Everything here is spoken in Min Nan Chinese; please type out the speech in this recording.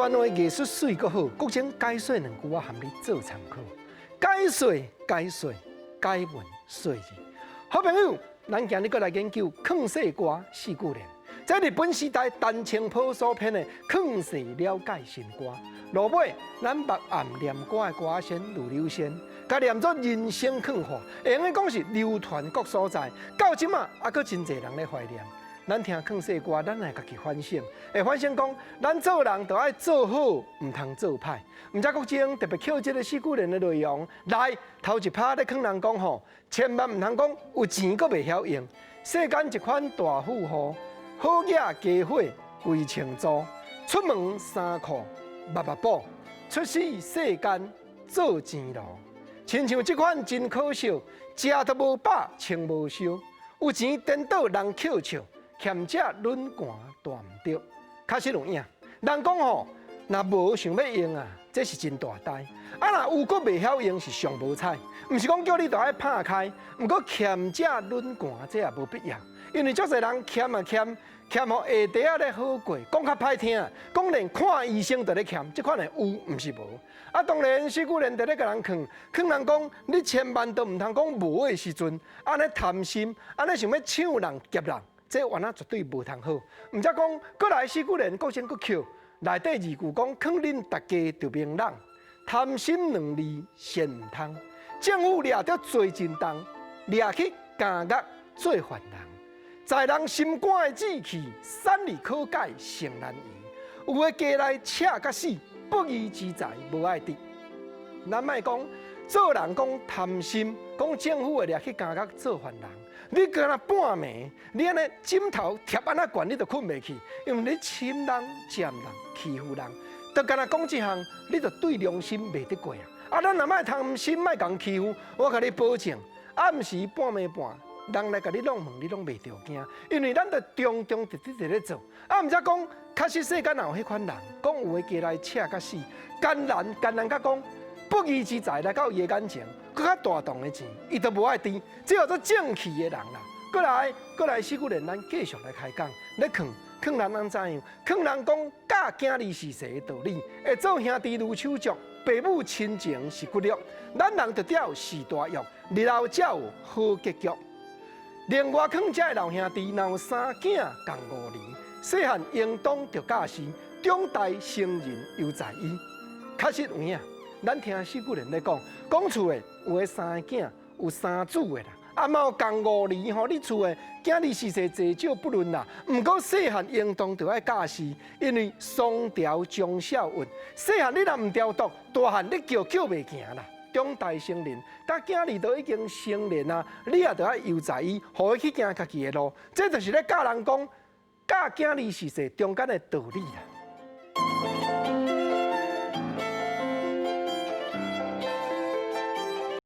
段話藝術媠閣好，國珍解說兩句，我含你做參考。解說解說解文說字，好朋友，咱今日閣來研究勸世歌四句聯。這日本時代田清波所編的《勸世了解新歌》，落尾咱目暗念歌的歌仙盧柳仙，共念做人生勸話，會用講是流傳各所在，到這馬猶閣真濟人咧懷念。咱聽勸世歌，咱來家己反省，會反省講，咱做人著愛做好，毋通做歹。毋知國珍特別抾這个四句聯的內容來頭一拍咧勸人講吼，千萬毋通講有錢閣袂曉用。世間一款大富戶，好額家伙規千組，出門衫褲密密補，出世世間做錢奴。親像這款真可笑，食都無飽，穿無燒，有錢顛倒人抾笑，儉者忍寒大毋著。確實有影，人講吼，若無想欲用啊，這是真大呆；啊，若有閣袂曉用，是上無彩。毋是講叫你著愛拍開，毋過儉者忍寒，這也無必要。因為足濟人儉啊儉，儉予下底仔咧好過，講較歹聽，講連看醫生都咧儉，這款的有，毋是無。啊，當然四句聯佇咧共人勸，勸人講，你千萬都毋通講無的時陣，按呢貪心，按呢想欲搶人劫人，這原來絕對無通好。毋才講，閣來四句聯，閣先閣抾，內底二句講，勸恁大家著明朗，貪心兩字善毋通，政府掠著罪真重，掠去監獄做犯人。在人心肝的志氣，散利可解誠難移。有的家來赤甲死，不義之財無愛得。咱莫講做人講貪心，講政府會掠去監獄做犯人。你干焦半暝，你按呢枕頭疊按怎懸，你都睏袂去，因為你侵人、佔人、欺負人，就干焦講這項，你就對良心袂得過啊！啊，咱若莫貪心，莫共欺負，我共你保證，暗時半暝半，人來共你弄門，你攏袂著驚，因為咱著忠忠直直佇咧做。啊，毋才講，確實世間也有彼款人，講有的家來赤甲死，艱難艱難甲講，不義之財來到伊的眼前，閣較大棟的錢，伊都無愛挃，這叫做正氣的人啦。閣來，閣來四句聯，咱繼續來開講，咧勸勸人按怎樣？勸人講教囝兒事勢的道理，會做兄弟如手足，爸母親情是骨肉，咱人著得有四大欲，日後才有好結局。另外，勸這的老兄弟，若有三囝仝五兒，細漢應當著教示，長大成人猶在伊。確實有影，咱聽四句聯咧講，講厝的有的三個囝，有三子的啦，啊嘛有仝五兒吼，你厝的囝兒事勢濟少不論啦。毋過細漢應當著愛教示，因為雙調終小運，細漢你若毋調度，大漢你叫叫袂行啦。長大成人，當囝兒都已經成年啊，你也著愛悠哉伊，予伊去行家己的路。這就是咧教人講教囝兒事勢中間的道理啦。